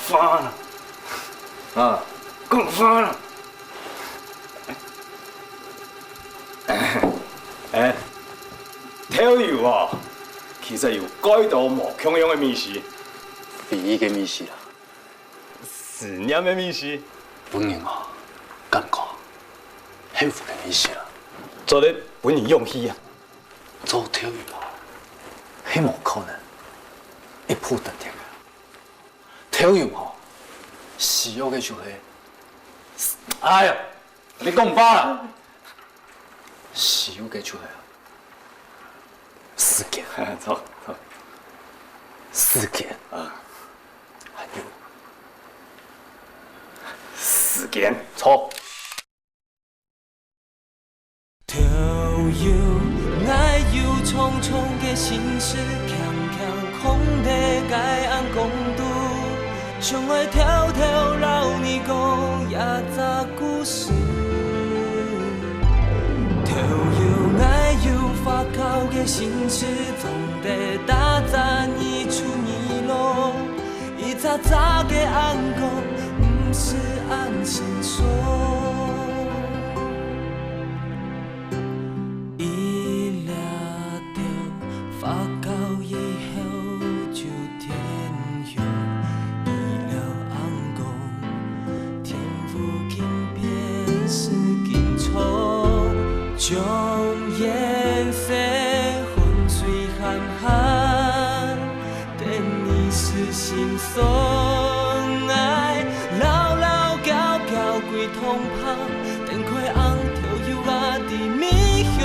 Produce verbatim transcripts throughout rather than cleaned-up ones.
話啦！啊，講話啦！哎，豆油哦，其實有蓋多無共樣个味緒。回憶个味緒啦。思念个味緒。分人哦，感覺幸福个味緒啦。做得分人勇氣啊！做豆油啊，係無可能一步登天个。 豆油吼，需要个就係，哎呀，你講話啦！需要个就係時間。著，著。時間。啊。還有時間。著。 豆油，𠊎有重重个心事，輕輕囥在該暗光肚，想愛偷偷摎你講一隻故事。豆油，𠊎有發酵个心事，總得打雜日出日落。 一隻隻个暗光，毋使恁清爽。一粒豆發酵以後就甜香，一粒暗光，甜無禁變，是緊張，將顏色混水鹹鹹。 等你是心酸，愛老老嬌嬌歸通旁，等開紅豆油啊的味香。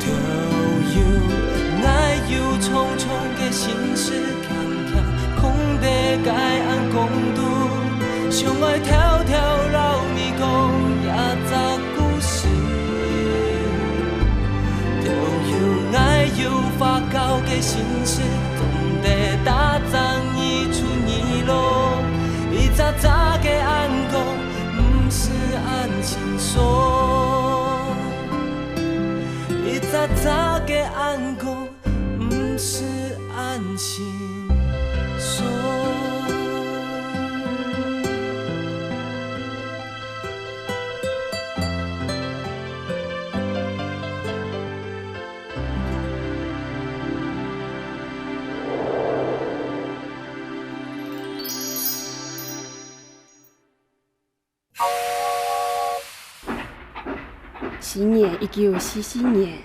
豆油，𠊎有重重个心事， 輕輕囥在該暗光肚，想愛偷偷摎你講一隻故事。豆油，𠊎有發酵个心事，總得打雜日出日落，一隻隻个暗光，毋使恁清爽，一隻隻个暗光。 毋使恁清爽。 西元一九四四年，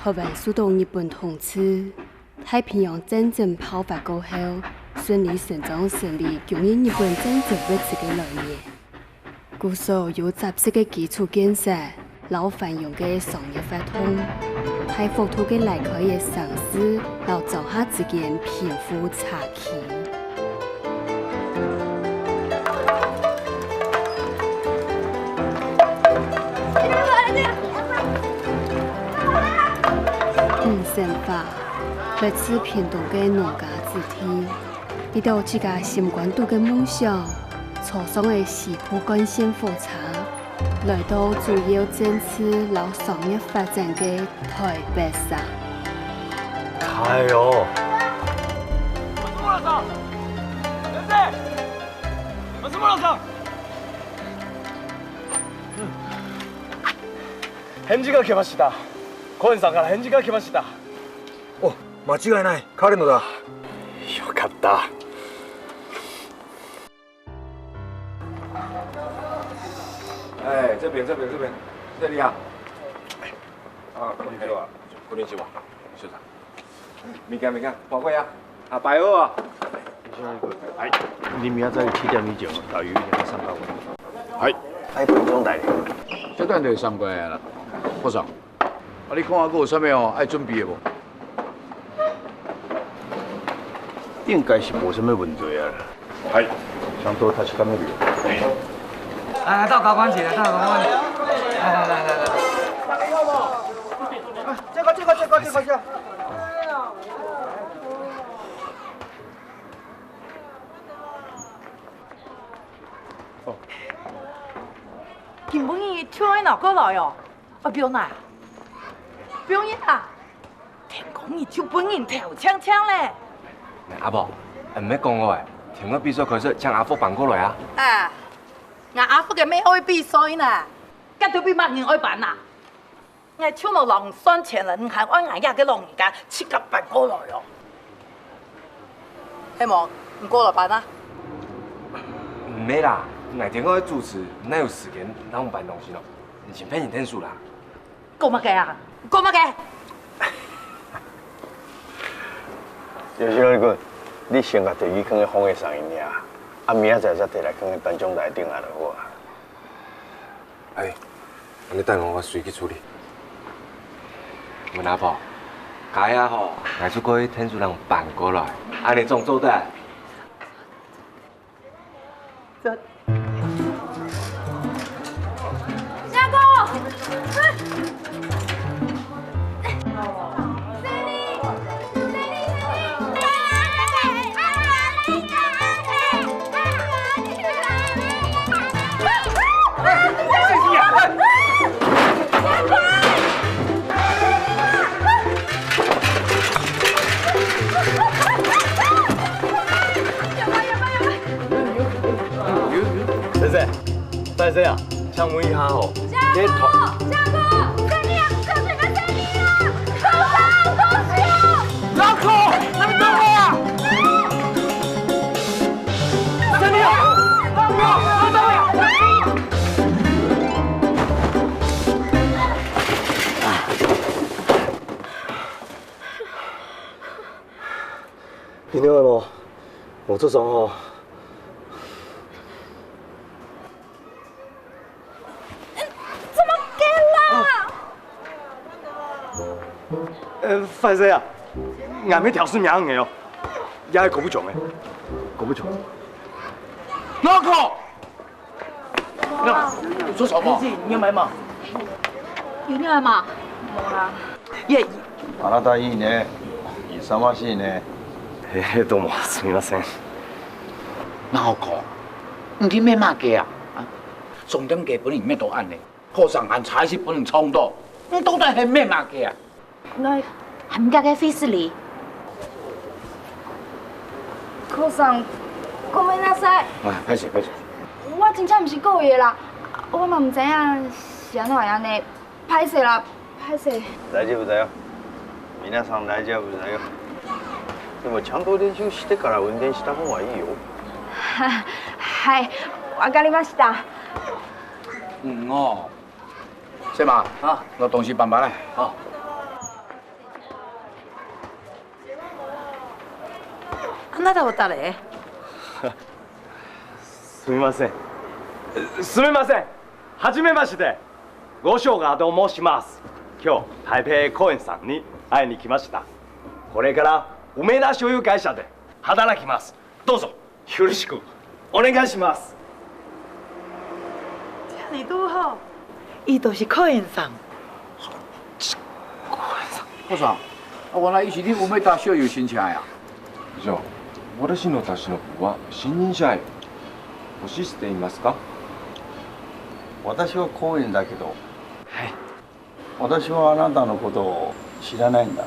臺灣受到日本統治，太平洋戰爭爆發過後，順理成章成為攻入日本戰爭物資个來源。故所有扎實个基礎建設， 摎繁榮个商業活動，大幅度个拉開个城市摎庄下之間貧富差距。五線花，來自屏東个農家子弟，為著自家心肝肚个夢想，坐上了西部幹線火車， 來到主要政治摎商業發展个臺北城。哎喲！松村さん！返事が来ました。コーンさんから返事が来ました。お、間違いない。彼のだ。よかった。 哎，这边，这边，这边，这里啊。啊，こんにちは。こんにちは。所長。物件，物件，包裹啊。啊，擺好啊。哎，你明仔載七點以前，豆油一定愛送到位。哎。哎，不用代理。這段就送過來啦。部長， 啊，你看下，閣有啥物哦，愛準備的無？應該是無啥物問題啊。はい。ちゃんと確かめるよ。哎，到交關一下，到交關一下。來來來來來。啊，這个，這个，這个，這个，這个。哦。今晡日跳舞哪个來哦？ 啊，不用啦，不用啦。天光日就分人偷淨淨咧。阿婆，毋係講我誒，天光比賽開始請阿福搬過來啊。啊，𠊎阿福个妹愛比賽呢，該到底麼人愛搬啊？𠊎就無摎你算錢了，你還愛𠊎這个老人家自家搬過來哦？係無？你過來搬啊？毋係啦，𠊎天光愛主持，哪有時間摎你搬東西咯？你先分人𢯭手啦。 講麼个啊？講麼个？有時候你講，你先甲地基囥个風个聲音呀，啊明仔載再提來囥个頒獎台頂啊就好啊。哎，恁呢等我，我隨去處理。問阿婆，該下吼，𠊎就過去𢯭手人搬過來，恁呢總做得。 先生，先生啊，請問一下吼，這團，老虎，你等我啊！你聽到無？我這雙吼， 怎麼了啦？呃，歹勢啊，𠊎毋係刁事命人个哦，也係郭部長个，郭部長。老哥，你做啥無？你有買嗎？有你買嗎？無啦。耶，あなたいいね。勇ましいね。えー、どうも、すみません。老哥，你去買麼个啊？啊？ 重點个分人搣到恁呢，課程還差一息分人撞到，你到底係搣麼个啊？𠊎還毋該个費斯利。課程，ごめんなさい。啊，歹勢，歹勢。我真正毋是故意个啦，我嘛毋知影是安怎會恁呢，歹勢啦，歹勢。大丈夫だよ。皆さん大丈夫だよ。でもちゃんと練習してから運転した方がいいよ。はい、わかりました。 嗯哦，先生啊，啊，拿東西搬搬來。好。あなたは誰？すみません。すみません。はじめまして。五所川と申します。今日、台北公演さんに会いに来ました。これから梅田醤油会社で 働きます。どうぞよろしくお願いします。你拄好，伊就是柯先生。柯先生，啊，原來伊是恁有名个醬油先生呀。じゃあ、私の出汁の具は新任者へ。欲していますか？私は公園だけど。はい。 私はあなたのことを知らないんだ。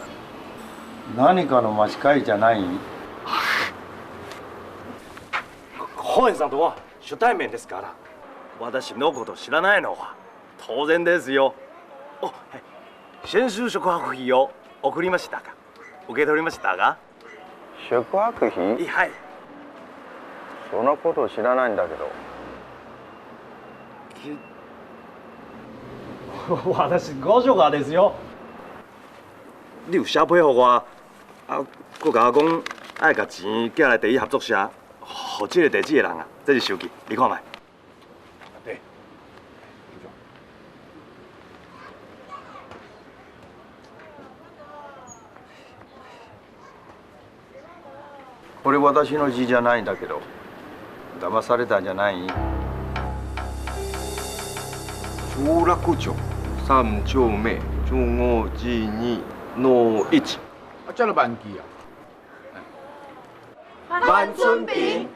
何かの間違いじゃない？柯先生とは初対面ですから、私のこと知らないのは当然ですよ。あ、はい。先週宿泊費を送りましたが、受け取りましたか？ 宿泊費？い、はい。そのこと知らないんだけど。私、五所川ですよ。你有寫批予我，啊，閣甲我講，愛甲錢寄來第一合作社，予這个地址的人啊，這是收據，你看覓。 これ私の字じゃないんだけど、騙されたんじゃない？集落町三丁目十五之二の一。啊，遮个萬記啊。 萬春餅。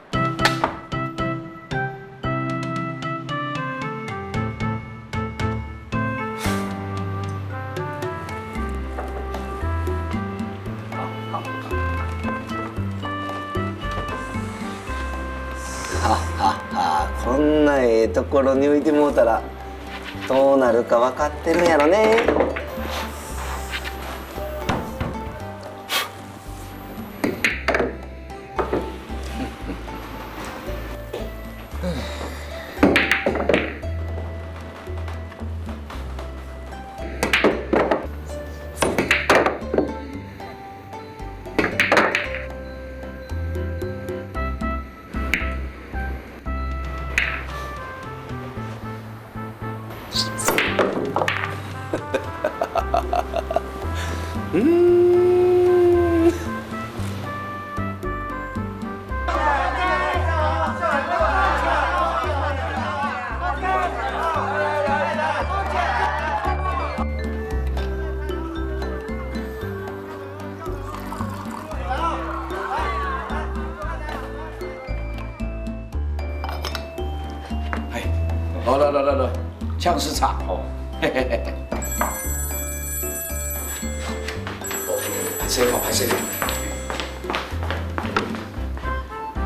こんなええところに置いてもうたら、どうなるか分かってるんやろね。哎，来来来来来，请食茶哦。嘿嘿嘿嘿。哦，歹势哦，歹势。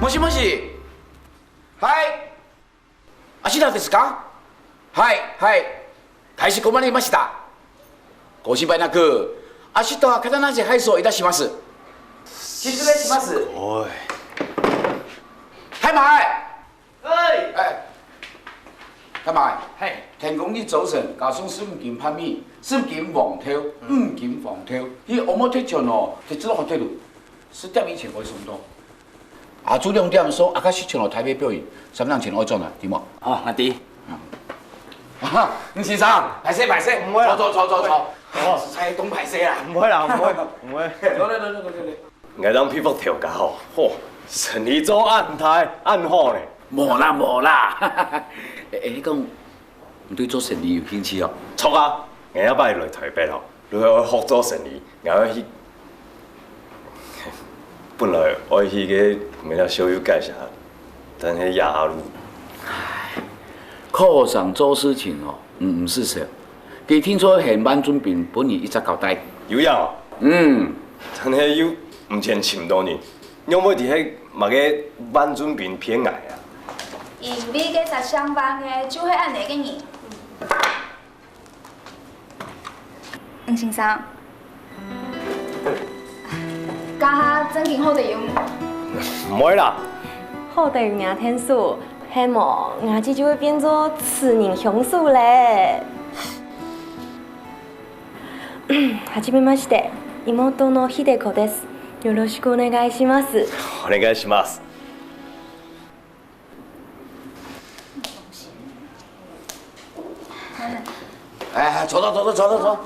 もしもし。はい。明日ですか？はい、はい。かしこまりました。 ご心配なく、明日は必ず配送いたします。失礼します。おい。大麻。哎。哎。大麻。嘿。天光日早晨，加上十斤白米，十斤黃豆，五斤黃豆，去歐姆特村哦，去做hotel，十點以前愛送到。 下晝兩點送阿卡西全路台北表演，三點前愛轉來，知無？哦，𠊎知。啊哈，吳先生，歹勢歹勢，毋會啦。坐坐坐坐坐，哦。實在當歹勢啦。毋會啦，毋會，毋會。來來來來來來。𠊎當佩服頭家吼，吼，生理做恁大恁好呢。無啦無啦，誒誒，你講 你對做生理有興趣哦？著啊，𠊎下擺來台北哦，就愛學做生理，𠊎愛去。本來愛去个梅拉修有介紹，但係也下路。唉，靠山做事情哦，毋毋使愁。佢聽說係萬俊斌分你一隻交代。有影哦？嗯。但係又毋曾尋到人，仰會知係麼个萬俊斌騙𠊎啊？因為該隻姓萬个就係恁呢个人。 吳先生，這下正經好得有無？毋會啦。好得有若天使，係無，吾姊就會變做痴人兇手咧。はじめまして、妹の秀子です。よろしくお願いします。お願いします。 哎，坐坐坐坐坐坐坐。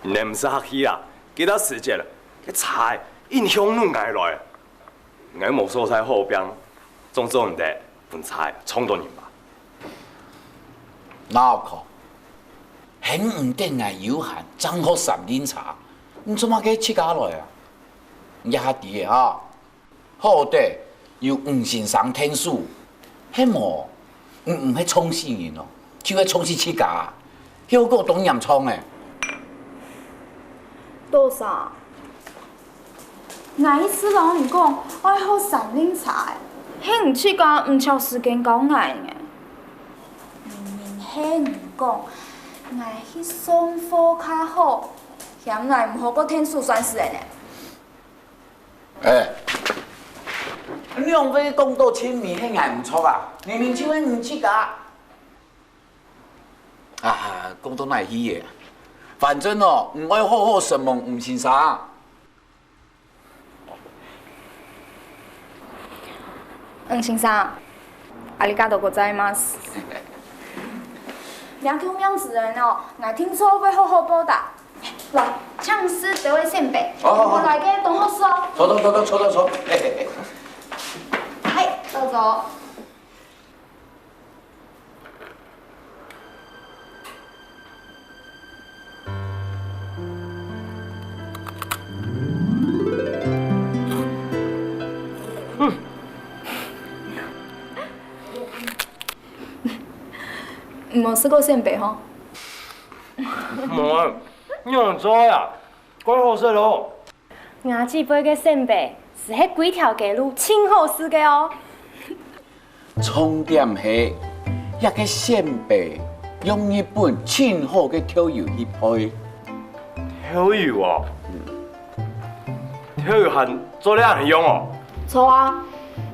你毋使客氣啦，幾多時節了，該茶已經香到𠊎來。𠊎無所在好拚，總做毋得分茶嗆到人吧？哪有可能？係毋得𠊎有閒，正好三輪車，你做麼个自家來啊？你也下知个啊？ 好得有吳先生𢯭手，係無，你毋係撞死人哦，就係撞死自家，後果當嚴重誒。多少？𠊎意思摎你講，愛學三輪車誒，係你自家毋著時間教𠊎呢。明明係你講，𠊎去上課較好，嫌𠊎毋好過𢯭手算數誒呢。 哎，兩位講到盡尾係𠊎毋著啊，明明就係你自家。啊，講到哪去咧？反正哦，你愛好好承蒙吳先生。吳先生，ありがとうございます。這救命之恩哦，𠊎定著會好好報答。 來，請食這位先輩，哦，哦，哦。𠊎來个當好食哦。坐，坐，坐，坐，坐，坐，坐。嘿，嘿，嘿。嗨，坐坐。嗯。你無食過先輩吼？無啊，你仰做啊？ 蓋好食咯！吾姊輩个先輩，斯係歸條街路盡好食个哦。重點係，這个先輩用日本盡好个豆油去焙。豆油哦，豆油還做這樣用哦？著啊，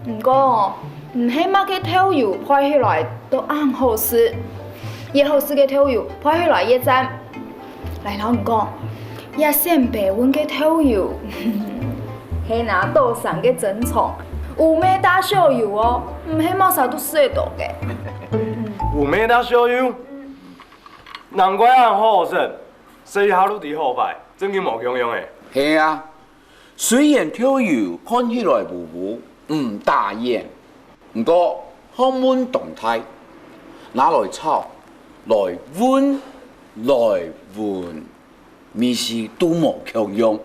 毋過哦，毋係麼个豆油焙起來都恁好食，越好食个豆油焙起來越讚。 來摎你講，這先輩搵个豆油，係拿島山个珍藏，烏梅大醬油哦，毋係麼儕都食得著个。烏梅大醬油，難怪恁好食，食一下就知好壞，正經無共樣誒。係啊， 雖然豆油看起來烏烏，毋打眼，毋過學問當大，拿來炒，來搵，來搵，味緒都無共樣。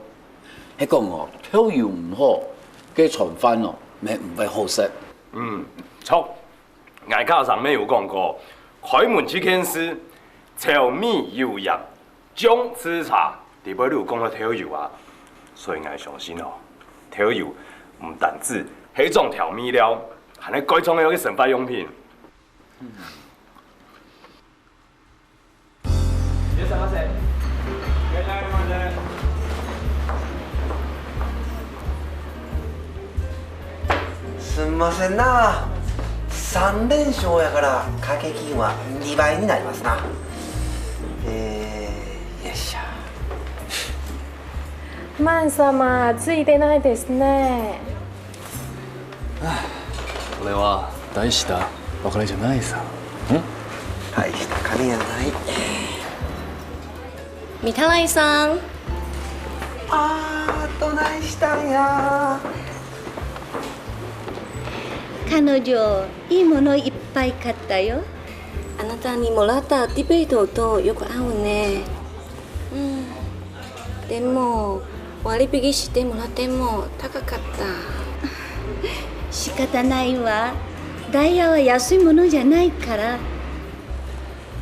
係講哦，豆油毋好，該餐飯哦，乜毋會好食。嗯，著。𠊎家常乜有講過，開門七件事，柴米油鹽 醬醋茶，裡背都有講到豆油啊。所以𠊎相信哦，豆油毋單止係一種調味料，還係蓋重要个生活用品。すみませんな。三連勝やから、掛け金はにばいになりますな。えー、よいしょ。マン様、ついてないですね。これは大したお金じゃないさ。ん？大した金やない。 米太郎さん。あー、どないしたんや。彼女、いいものいっぱい買ったよ。あなたにもらったディベートとよく合うね。うん。でも、割引してもらっても高かった。仕方ないわ。ダイヤは安いものじゃないから。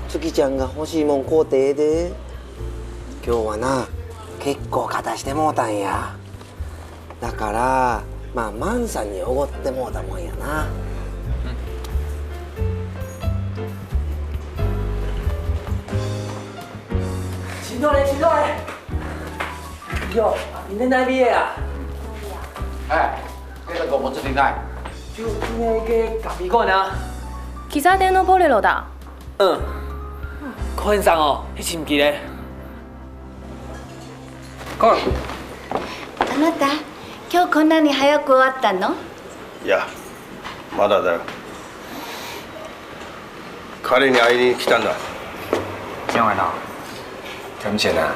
月ちゃんが欲しいもん買うてええで。今日はな、結構勝たしてもうたんや。だから、まあ、マンさんにおごってもうたもんやな。请坐咧，请坐咧。哟，你在哪位啊？哎，这个我们这里来。就今天个咖啡馆啊。喫茶店のボレロだ。 うん。コエンさんを、いちに来て。コン。あなた、今日こんなに早く終わったの？いや、まだだよ。彼に会いに来たんだ。今日はな、感謝な。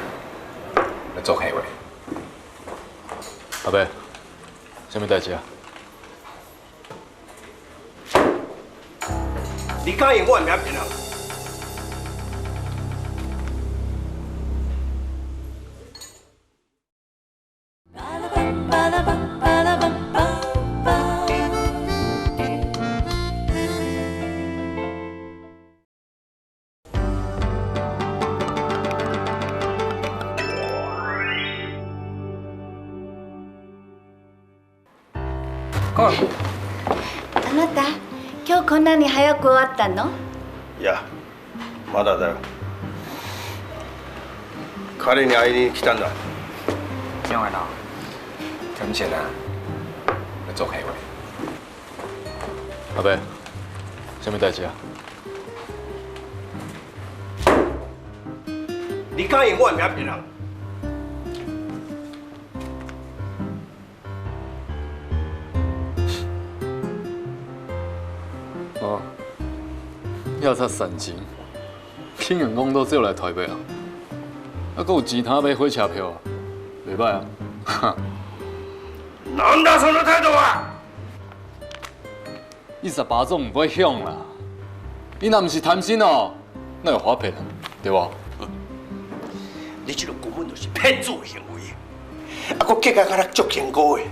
做客話。阿伯，什麼代誌啊？ 你敢用我的名騙人？コン。あなた、今日こんなに早く終わったの？いや、まだだよ。彼に会いに来たんだ。今日はな、感謝な。做客話。阿伯，什麼代誌啊？你敢用我的名騙人？ 哦，這隻散精，竟然講到走來台北啊！啊，還有其他買火車票啊，袂歹啊！哈！なんだその態度は！一十巴掌毋會響啦！你若毋是貪心哦， 哪有法騙啊，對無？你這个根本就是騙子的行為，啊，閣結交甲足堅固的。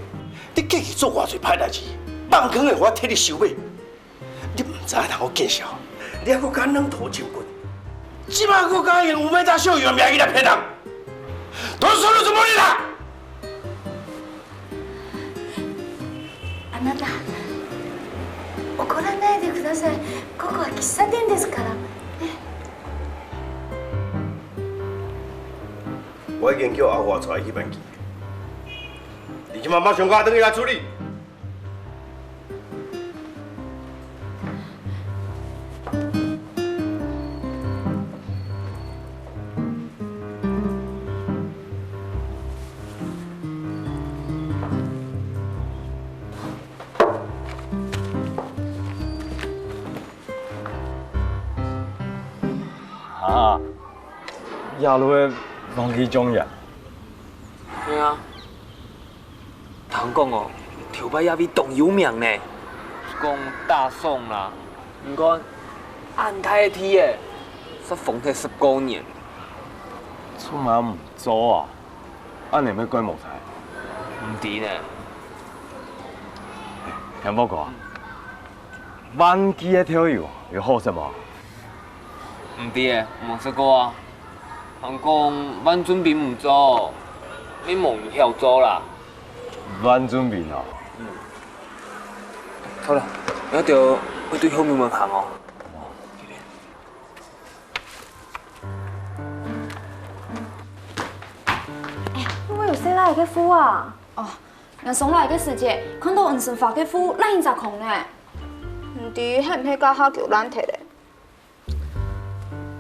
你過去做偌濟歹代誌，放光的話替你收尾。你毋知影通好見笑，你還閣敢軟土生根，這馬閣敢用烏梅大秀有名義來騙人，どうするつもりだ！あなた、怒らないでください。ここは喫茶店ですから。我已經叫阿華帶去辦事。你今晚馬上趕轉去來處理。 啊，夜路个忘記裝鹽。係啊，聽講哦，頭擺這位當有名呢。講大宋啦，毋過恁大个地仔，煞封忒十過年。做麼毋做啊？恁樣會蓋無彩。毋知呢。聽報告啊， 萬記个豆油有好食無？毋知欸，無食過啊。聽講萬俊斌毋做，乜無人曉做啦。萬俊斌哦。嗯。好了，𠊎兜愛對後面門行哦。哎，你會有細賴个褲啊？哦， 𠊎上來个時節，看到吳生發个褲，拉一隻空呢。毋知係毋係該下舊爛忒咧？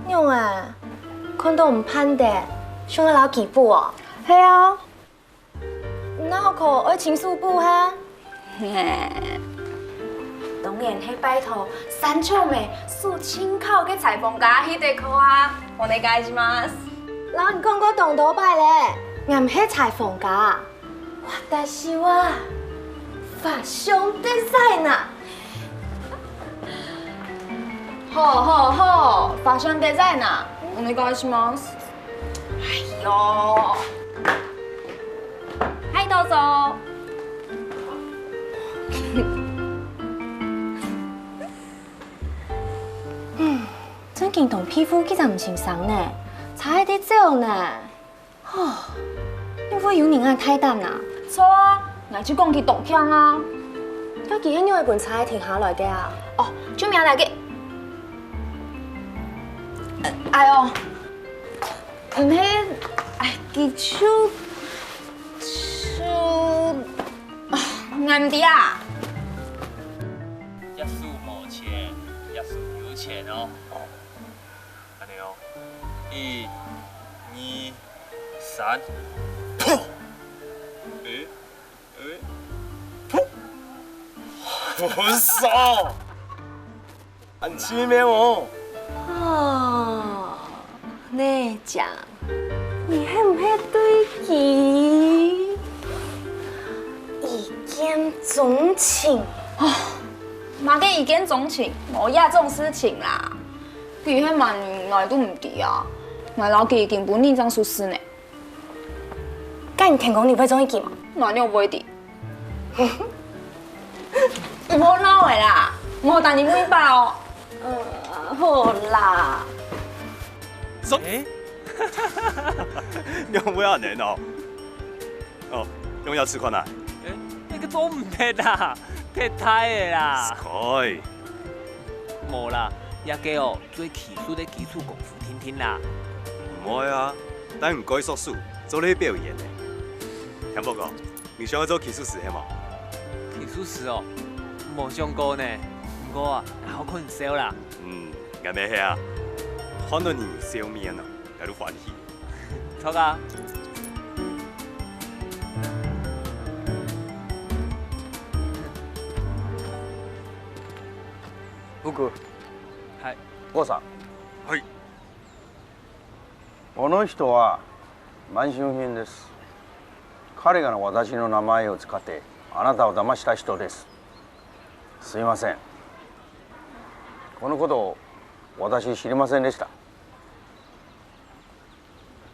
仰啊？看到毋盼得，想愛摎佢補哦？係啊。哪有可愛親手補哈？當然係拜託山腳尾手盡巧个裁縫家去得補啊。お願いします。摎你講過當多擺咧，𠊎毋係裁縫家。 私は、ファッションデザイナー。好好好，ファッションデザイナー，お願いします。哎喲，はい、どうぞ。嗯，最近當皮膚幾隻毋清爽呢，差一滴走呢。 哦，你會有人恁大膽啊？著啊，𠊎就講佢當慶啊。該佢係仰仔分車仔停下來个啊？哦，就摸來个。呃，哎喲，毋係，哎，佢就，就，啊，𠊎毋知啊。一手無錢，一手有錢哦。 恁樣哦，一、二、三，噗！誒，誒，噗！分手！恁奇妙哦！哦，你講，你係毋係對佢一見鍾情？哦，麼个一見鍾情，無這種事情啦。 佢係麼人𠊎都毋知啊，𠊎摎佢根本認真熟識呢。該你聽講你會中意佢無？𠊎仰會知？毋好鬧了啦，𠊎等你問一擺哦。嗯，好啦。誒？仰會恁樣哦？哦，仰會試看啊？誒，該个做毋得啦，忒大个啦。Sky。無啦，這个哦， 做技術个基礎功夫定定啦。毋會啊，等你改縮手，做得表演呢。聽報告，你想愛做技術師係無？技術師哦，無想過呢。毋過啊，𠊎好看笑啦。嗯，𠊎乜係啊，看到你有笑面啊，𠊎都歡喜。著啊。福哥。嗨。王さん。 はい。この人は、マンション品です。彼が私の名前を使って、あなたを騙した人です。すいません。このことを私知りませんでした。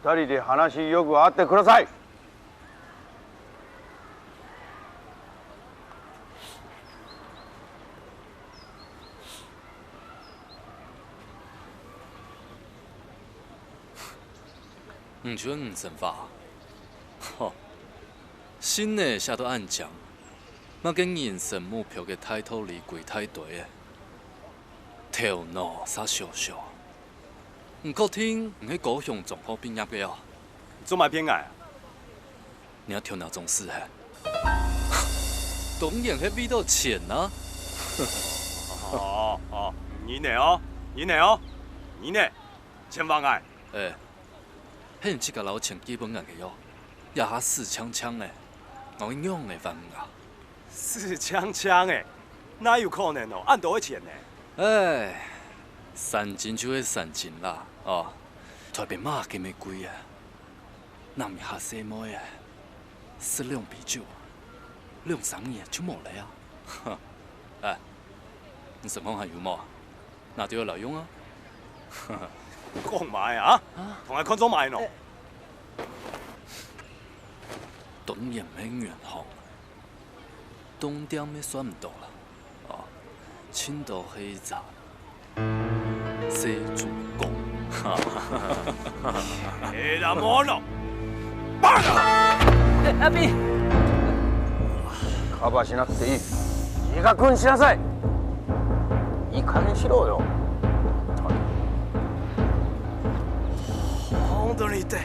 二人で話よく会ってください。 你覺得你神話？吼，信仔寫到恁靚，麼个人生目標个大道理歸大堆仔，頭腦煞小小。你確定你係高雄中學畢業个哦？做麼騙𠊎啊？你个頭腦裝屎嘿？當然係為著錢啊！哦哦，你呢哦，你呢哦，你呢？錢還𠊎！哎，係你自家摎錢寄分𠊎个喲，這下死淨淨咧，𠊎會仰仔還你啊？ 死淨淨仔，哪有可能哦？恁多个錢呢？唉，山珍就係山珍啦，哦，臺北麼个乜貴啊？南下細妹啊，食兩杯酒，兩三年就無了啊！哎，你身項還有無？ 拿著來用啊！講麼个啊？同𠊎看做麼个喏？當然毋係銀行，當店乜算毋到啦。哦，盡多係一隻細豬公。係啦，無咯！ 阿斌，卡巴西那得，你个滚下去！你看你去了哟！本当に痛い。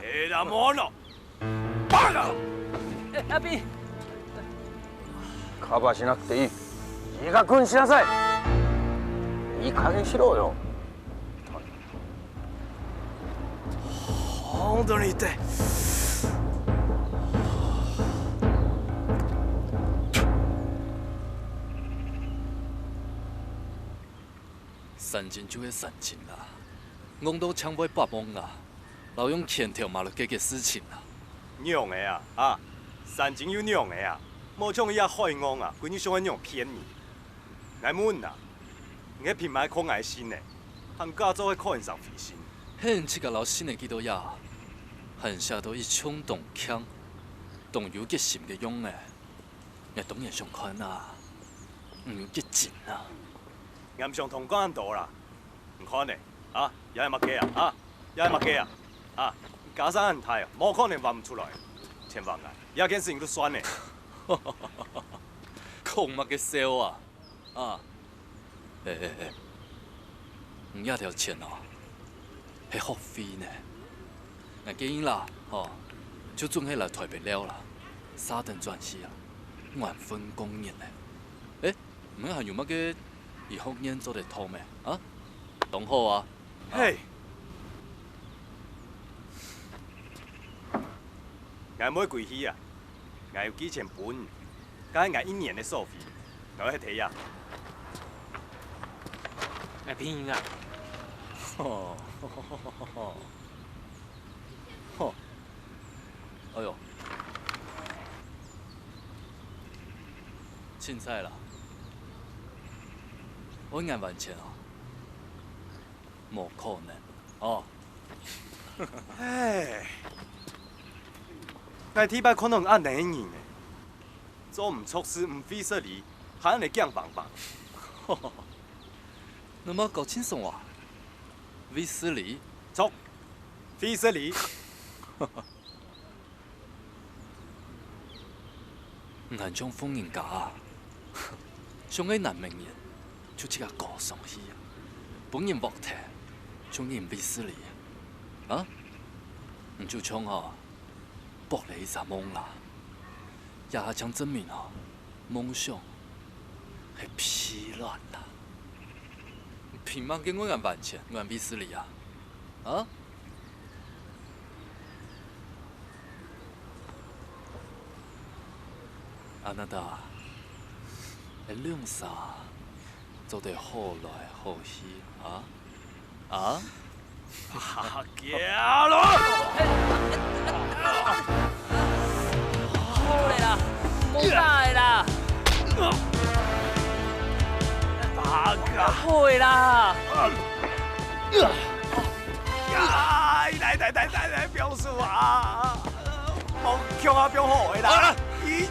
Era mono! Para! 阿斌，卡巴西那得，你个滚下去！你看你去了哟！本当に痛い。 山珍就係山珍啦，戇到淨會發夢啊，摎用拳頭罵來解決事情啊。仰仔啊，啊，山珍又仰仔啊，無像這海戇啊，歸日想愛仰騙人。𠊎問啊，你係憑麼个看𠊎信呢？還假做係看人上飛信？係你自家摎信仔寄到這，還寫到一種當慶、當有決心个樣仔。 𠊎當然想看啊，毋有結晶啊。𠊎毋想同你講恁多啦。你看呢，啊，這係麼个啊？啊，這係麼个啊？啊，你家生恁大哦，無可能還毋出來。錢還𠊎，這件事情就算了。講麼个笑啊？啊， 欸欸欸，你這條錢哦，係學費呢。𠊎建議啦，吼，就準係來臺北尞啦，煞等轉去啊，原分工人呢。欸，毋係還有麼个醫學院做得讀咩？啊，當好啊！嘿，𠊎毋會歸去啊！ 𠊎有寄錢分你，該係𠊎一年个所費，𠊎愛去提啊。𠊎騙你啊！吼，吼，哎喲，凊彩啦，愛𠊎還錢哦？無可能哦！ 唉，𠊎第一擺看到你恁樣个人呢，做毋著事毋會失禮，還恁樣驚惶惶。你莫搞清爽啊！會失禮？著，會失禮。 你還像婦人家啊！像个男明人，就自家高尚去啊！分人惡聽，像人會失禮啊！啊！你就像吼，發了一隻夢啦！這下正證明吼，夢想係屁卵啦！你憑麼个愛𠊎還錢，𠊎會失禮啊？啊？ あなた、兩儕做得好來好去啊？啊？好了啦，莫打了啦！好个啦。啊！來來來來來，放手啊！放強啊，放好个啦！一、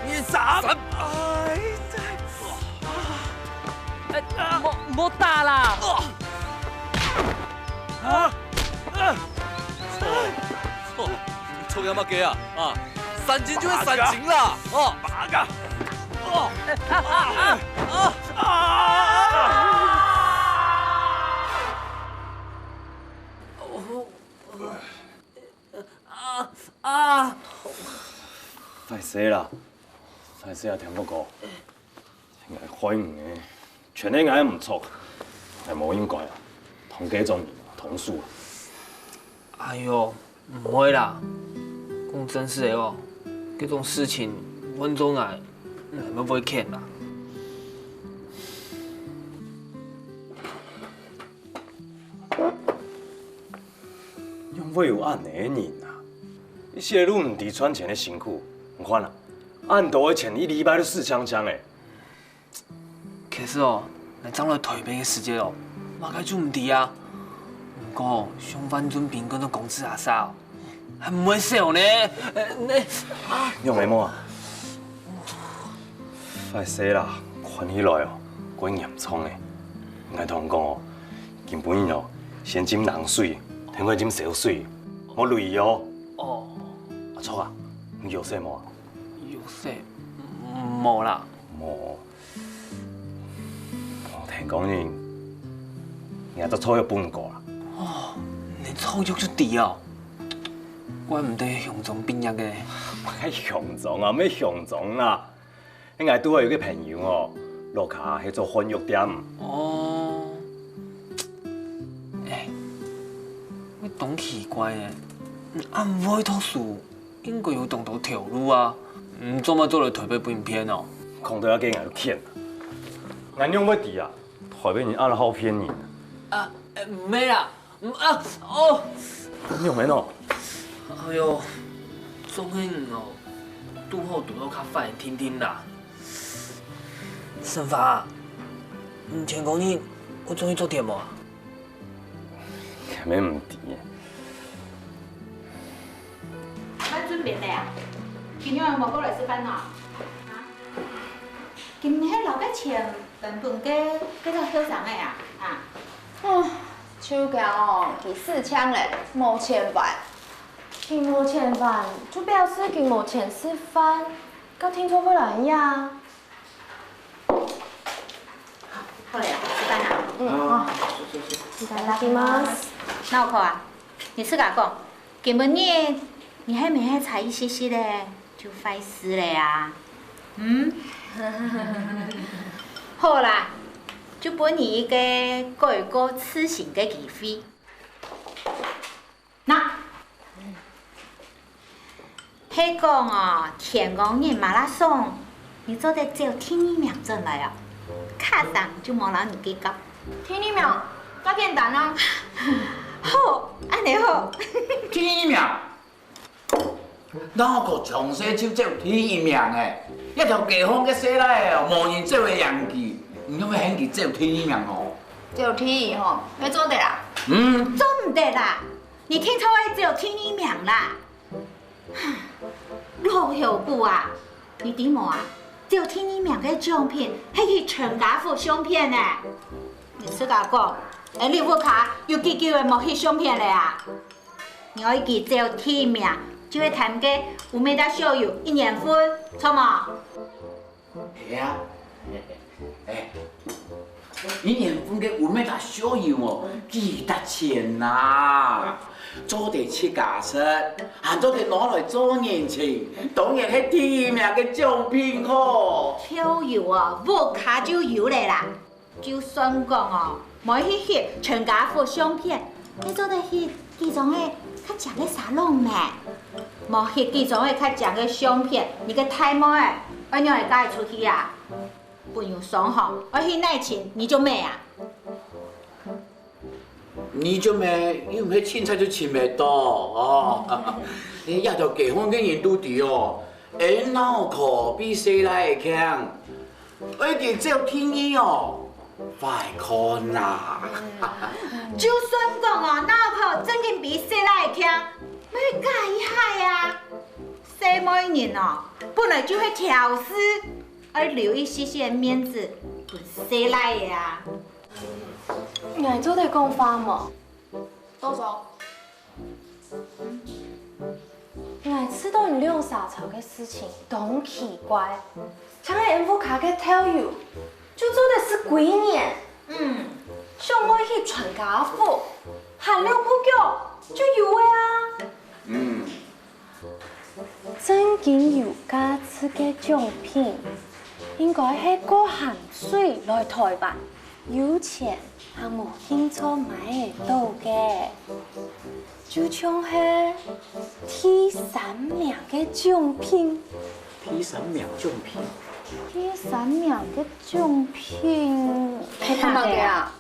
二、三！哎，莫莫打啦！啊！ 錯，你錯个麼个啊？啊，三斤就係三斤啦，哦。八个，哦，啊啊啊啊！啊啊！壞勢啦，壞勢啊，天福哥。 𠊎害你个，全係𠊎毋著，𠊎無應該啊，同該種人啊，同事啊。哎喲，毋會啦，講真實个哦，這種事情換做𠊎，𠊎乜會譴啦。仰會有恁樣个人啊？一息仔都毋知賺錢个辛苦，你看啊，恁多个錢一禮拜都使淨淨仔。 其實哦，𠊎正來臺北个時節哦，麼个就毋知啊。毋過，像范俊斌該種公子阿嫂哦，還毋會少呢。呃，那，啊。仰仔無啊？壞勢啦，看起來哦，過嚴重咧。𠊎同你講哦，今晡日哦，先浸冷水，天光浸燒水，莫睞哦。哦。阿著啊，你有事無啊？有事？無啦。無。 哦，天光日，𠊎就著藥分你過啦。哦，連著藥就知哦。怪毋得雄中畢業个。麼个雄中啊，毋係雄中啦。該𠊎堵好有個朋友哦，屋下係做漢藥店。哦。哎，𠊎當奇怪欸，你恁會讀書， 應該有當多頭路啊，你做麼做來臺北分人騙哦？講到這个𠊎就譴。𠊎仰會知啊？臺北人恁好騙人。啊，毋係啦，啊，哦！仰仔哦？哎喲，總係你哦，堵好堵到較壞定定啦。沈華，你天光日會轉去做店無啊？ 𠊎乜毋知呢。恁準備咧啊？今日無過來食飯哦？啊？今日係留个錢分分該該兜後生仔啊？啊？哦，秋嬌哦，佢使淨咧，無錢還。佢無錢還，就表示佢無錢食飯，該定著會來呀。 好了，食飯啦。嗯，好。いただきます。なおこ啊，你自家講，今晡日你係毋係差一息息仔就壞勢咧啊？嗯？好啦，就分你一個改過自新个機會。那， 係講哦，天光日馬拉松，你做得走第二名轉來哦，卡上就無摎你計較。第二名，較簡單啊。好，恁樣好。第二名，哪有可能從細就走第一名个？這條街項个細倈仔哦，無人走會贏佢，你仰會喊佢走第二名哦？走第二吼，愛做得啦。嗯。做毋得啦，你定著愛走第二名啦。 老伙計啊，你知無啊？走第二名个獎品係去全家福相片呢。你自家講，𠊎屋下有幾久仔無去相片咧啊？你愛佢走第一名，就係添該烏梅達燒油一年份，著無？ 係啊，哎，一年份个烏梅達燒油哦，幾多錢啊？做得自家食，還做得拿來做人情，當然係第一名个獎品吼。燒油哦，屋下就有咧啦。就算講哦，無去翕全家福相片，你做得翕幾張个較靚个沙龍咩？無翕幾張个較靚个相片，你个大妹仔愛仰仔嫁出去啊？ 分有傷害，愛去哪尋你做姆啊？你做姆又毋係凊彩就尋會著哦。這兜街項个人都知哦，𠊎腦殼比細倈仔強，愛佢走第二哦，壞看啊！就算講哦，腦殼正經比細倈輕，乜加一下啊！細妹人哦，本來就係挑事，愛留一息息面子分細倈仔啊！𠊎做得講話無？多少？ 𠊎試著你兩儕吵个事情當奇怪，像係𫣆屋下个豆油，就做得食幾年。嗯，想愛去全家福，還兩步腳就有个啊。嗯，正經有價值个獎品，應該係過鹹水來臺灣，有錢還無興著買得著个。 就像係第三名个獎品。第三名獎品？第三名个獎品係麼个啊？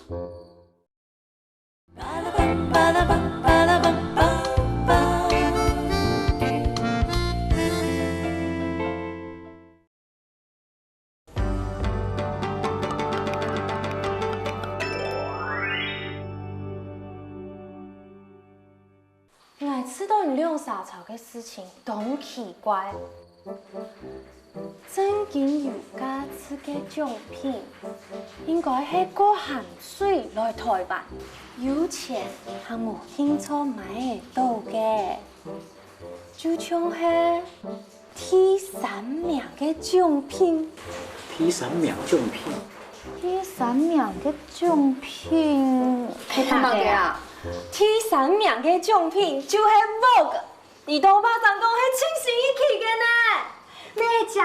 𠊎試著你兩儕吵个事情當奇怪，正經有價值个獎品，應該係過鹹水來臺灣，有錢還無興著買得著个。 就像係第三名个獎品。第三名獎品？第三名个獎品係麼个啊？第三名个獎品就係屋，你兜爸正講係盡新一期个呢。這正，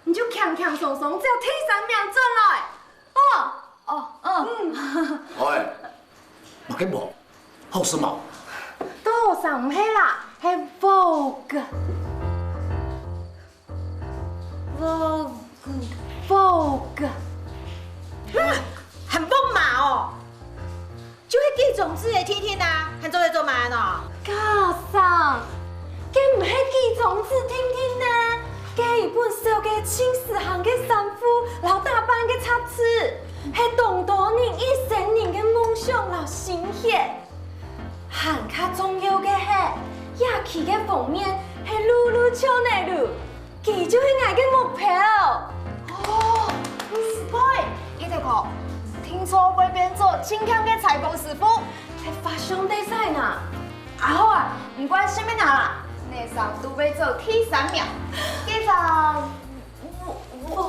你就輕輕鬆鬆照第三名轉來。 哦，哦，嗯。喂，麼个無？好食無？多少毋係啦，係屋个。屋个。屋个。嗯，還屋嘛哦。就係寄種子个定定啊，還做得做麼个呢？家生， 該毋係寄種子定定呢，該一本紹介盡時行个衫褲摎打扮个雜誌，係當多人一生人个夢想摎心血。還較重要个係，這期个封面係露露笑奶乳，佢就係𠊎个目標。哦，毋係，一直講，聽說會變做盡靚个裁縫師傅，係fashion designer。 啊好啊，毋管啥物啦，哪儕都會做第三名。該隻屋，屋，屋，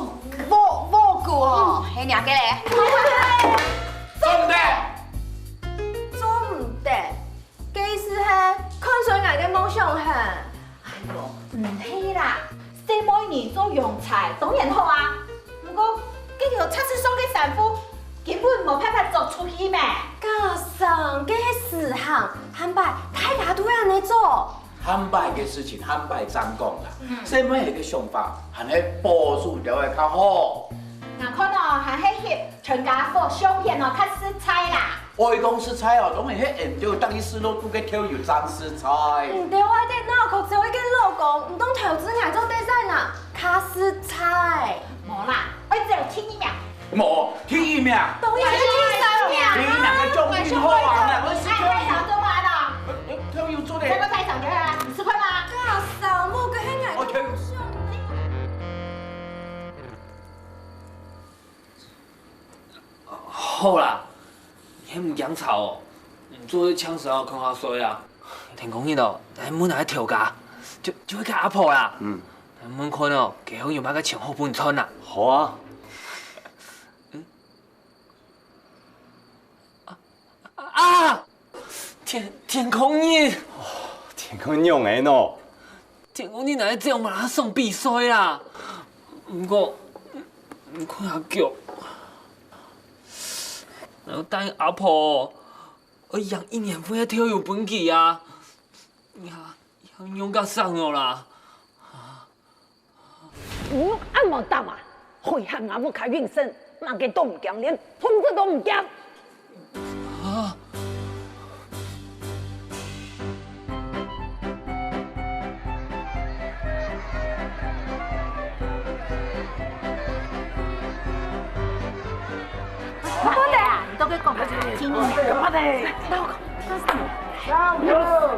屋，屋哦，係若个咧。做毋得！做毋得，該意思係看衰𠊎个夢想係？哎喲，毋係啦，細妹人做洋裁當然好啊。 毋過，該條雜誌上个衫褲根本無辦法著出去咩？家生，該係時行，下擺大家都會恁樣做。下擺个事情下擺正講啦，細妹仔个想法還係保守兜仔較好。𠊎看哦，還係翕全家福相片哦，較實在啦。 愛講實在哦，當然係𫣆兜逐日食落肚个豆油正實在。你兜愛得腦殼，做一個老公，毋當投資𠊎做designer，較實在。無啦，愛做第二名。無，第二名。當然係第三名。第二名个獎品好啊，𠊎愛食豆油。愛做麼个啦？豆油做得。再過再上就好啦，你食飯嗎？家生，無，該係𠊎个夢想。 好啦，你係毋驚吵哦？你做得請食啊，囥下睡啊。天光日哦，來問下頭家，就就係該阿婆啦。嗯。來問看哦，佢有麼个錢好分你賺啊？好啊。嗯。啊啊！天天光日。天光日仰仔呢？ 天光日哪會走馬拉松比賽啦？毋過，毋過阿腳，然後答應阿婆，愛養一年份个豆油分佢啊！呀，呀，仰結煞哦啦！ 你仰恁無膽啊！害下吾屋下永生，麼个都毋驚，連同志都毋驚。啊！讲，请你。干嘛的？老公，干什么？老公，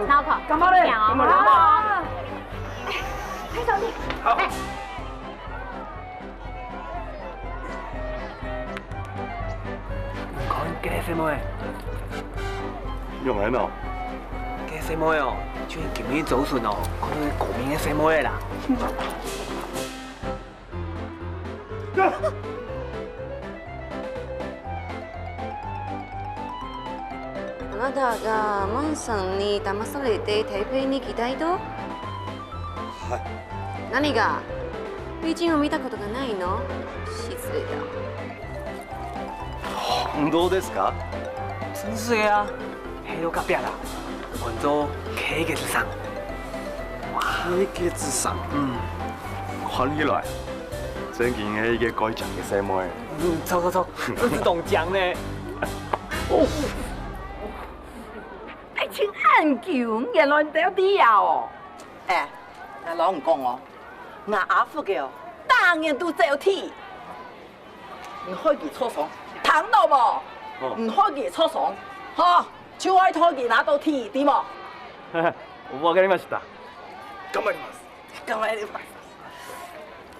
老公，干嘛的？讲哦，干嘛的？老公。哎，拍照片。好。哎。你看，这个什么？用来呢？这个什么哦？就今日早晨哦，看到个革命个什么啦。 あなたがマンさんに騙されて台北に来た人？はい。何が？美人を見たことがないの？失礼だ。本当ですか？真是的啊。 係到隔壁啦，安到K月子桑。哇，K月子桑。嗯。看起來，正經係一个蓋靚个細妹。嗯，著著著，這是當靚呢。哦。哎，請恁久，原來你兜知啊哦。哎，𠊎摎你講哦，𠊎阿福个哦，逐年都走忒。 你害佢著傷，聽到無？哦。你害佢著傷，吼，就愛替佢拿到忒，知無？わかりました。頑張ります。頑張ります。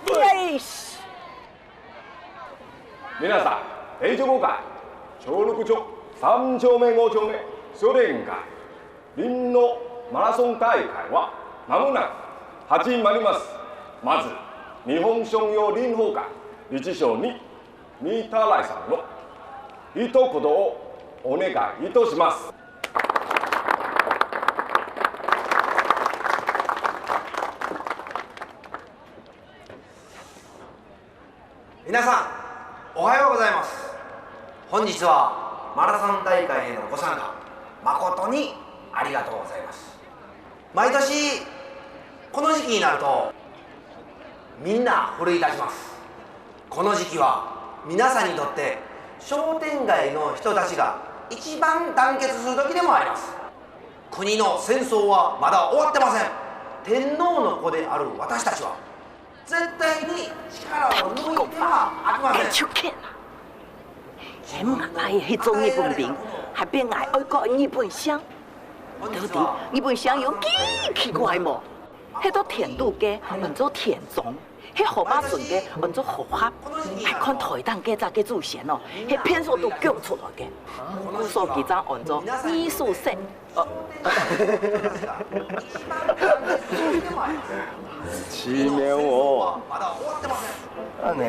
よし。皆さん、定食会、長六町三丁目五丁目商店街、 林のマラソン大会は間もなく始まります。まず、日本商業林法会理事長に、御手洗さんの一言をお願いいたします。皆さん、おはようございます。本日はマラソン大会へのご参加、誠にありがとうございます。 毎年、この時期になると、みんな奮い立ちます。この時期は、皆さんにとって、商店街の人たちが一番団結する時でもあります。国の戦争はまだ終わってません。天皇の子である私たちは、 絶対に力を抜いてはありません。手牽啊！嫌𠊎愛去做日本兵，還變𠊎愛改日本姓。到底日本姓有幾奇怪無？係到田肚个安做田中，係河壩脣个安做河合，還看台頂該隻个祖先哦，係片數都供出來个。故所佢正安做二十四。 奇妙哦，恁呢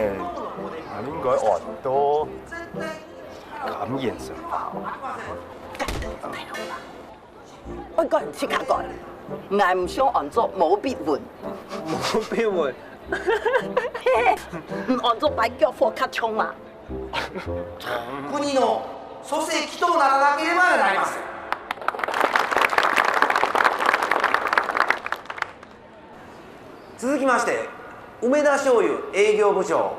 ，𠊎應該安到甘願神話。愛改自家改，𠊎毋想安做毛筆文。毛筆文？嘿嘿，毋安做跛腳貨較暢嘛。 国の礎石とならなければなりません。続きまして、梅田商友営業部長、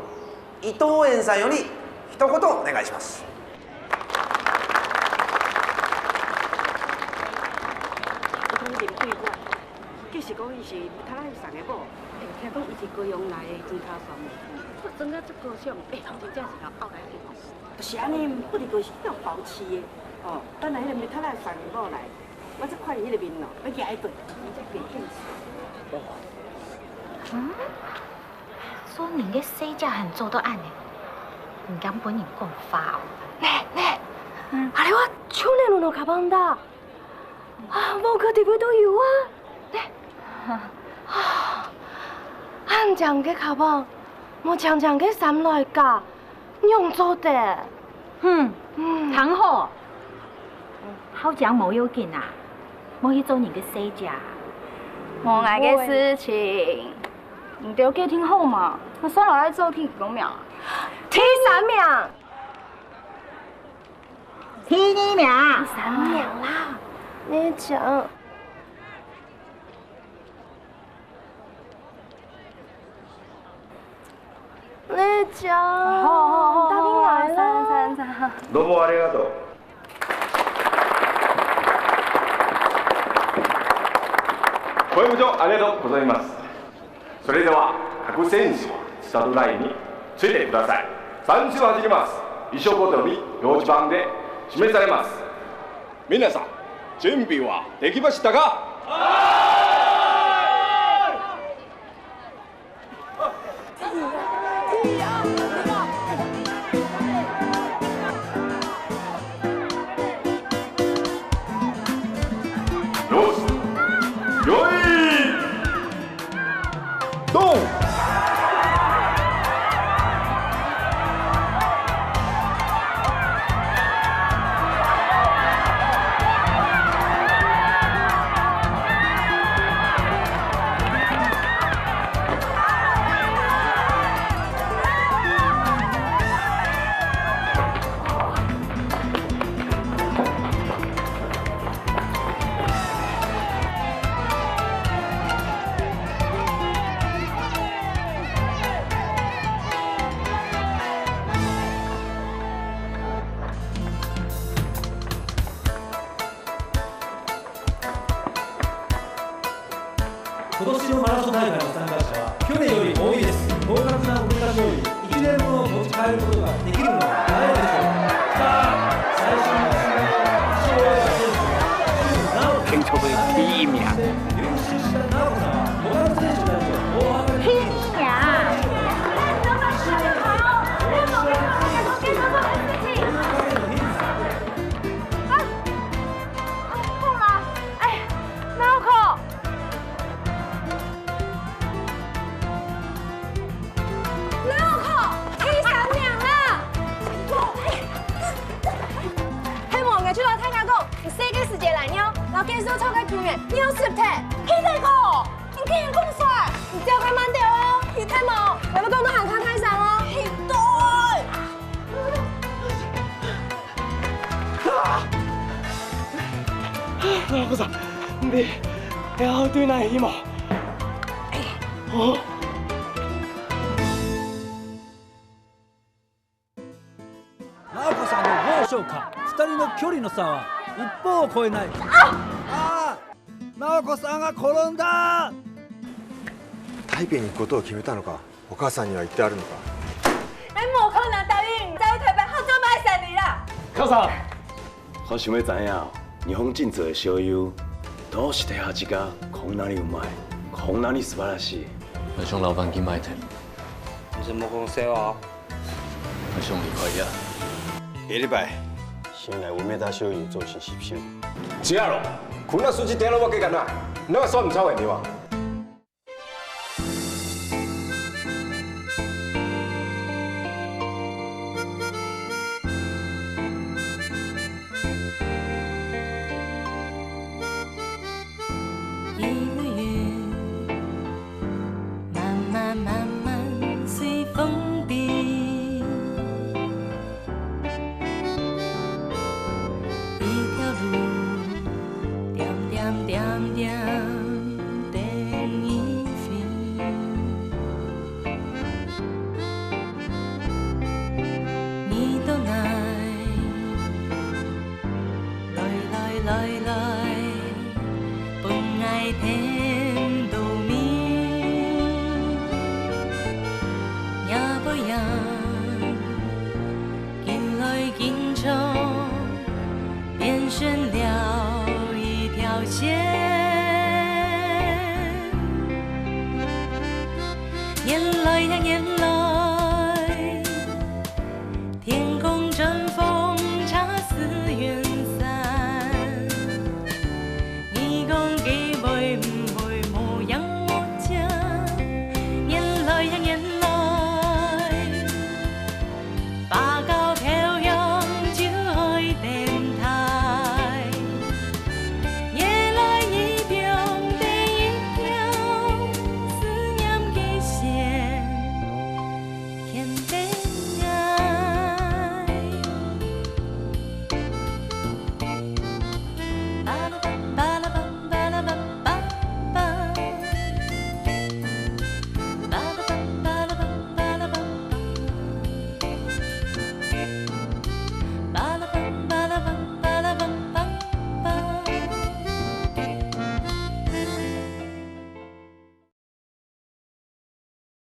伊藤園さんより一言お願いします。伊通電對我，計是講伊是米塔拉桑个某。欸，聽講伊是高雄來个吉他手。做真个足高尚，欸，真正是老後來个。 就是按呢，不離就是要包起的。哦，等下彼个米塔拉桑个某來，我才看伊彼个面咯，欲舉一頓，伊才袂見笑。嗯？做人个細姐還做到恁呢，毋驚分人講話哦。呢，呢，嗯。あれは去年のカバンだ。 啊，無去地位都有啊。呢？啊，恁靚个卡邦，無靚靚个衫來嫁，仰做得？哼，嗯。聽好，好靚無要緊啊，莫去做人个細姐。無𠊎个事情，你兜決定好嘛，𠊎算了愛做第幾名啊？第三名。 第二名。第三名啦。你講。你講。好，好，好，答應來了。好，好，好，三，三，三。どうもありがとう。小籔部長、ありがとうございます。 それでは、各選手はスタートラインについてください。選手は走ります。一生懸命に表示板で示されます。皆さん、準備はできましたか？よし、よい、ドン！今年のマラソン大会の参加者は去年より多いです。合格なおめかしより一年分を持ち帰ることができるのは誰でしょう？さあ、最初の集合を走り終えた選手は、なお、全国第一名。入賞したなおこさんは、他の選手たちを大幅に第一名。啊，啊，好啦，哎，なおこ。なおこ，第三名啦！係無，𠊎就摎大家講，你細个時節來尿，摎介紹錯个球員，尿濕忒。係个哥，你竟然講出來，你走較慢兜哦，係忒無？𠊎會講到還較大聲哦。係對。 なおこさん、你還有對哪位希望？哦。なおこさんの豪速か、二人の距離の差は一歩を超えない。ああ、なおこさんが転んだ。台北に行くことを決めたのか？ お母さんには言ってあるのか？俺無可能答應在台北合作買生理啦。母さん！我想要知影，日本人做的醬油，どうして味がこんなにうまい、こんなに素晴らしい？我想老板去買的。你是無講笑啊？我想離開呀。下禮拜，先來梅田醬油做實習。知影咯，こんな数字出るわけがない。那个算不出来的地方。 一个云，慢慢慢慢随风飞。一条路，点点点点等你飞。你到哪？ 來來來來，分𠊎添到味。若不然，緊來緊長，變成了一條線。原來呀，原來， 天公轉風，恰似遠山。你講佢會毋會無影無跡？原來呀，原來，芭蕉飄香，秋海等待。夜來雨中，等一條思念的線。 牽等𠊎。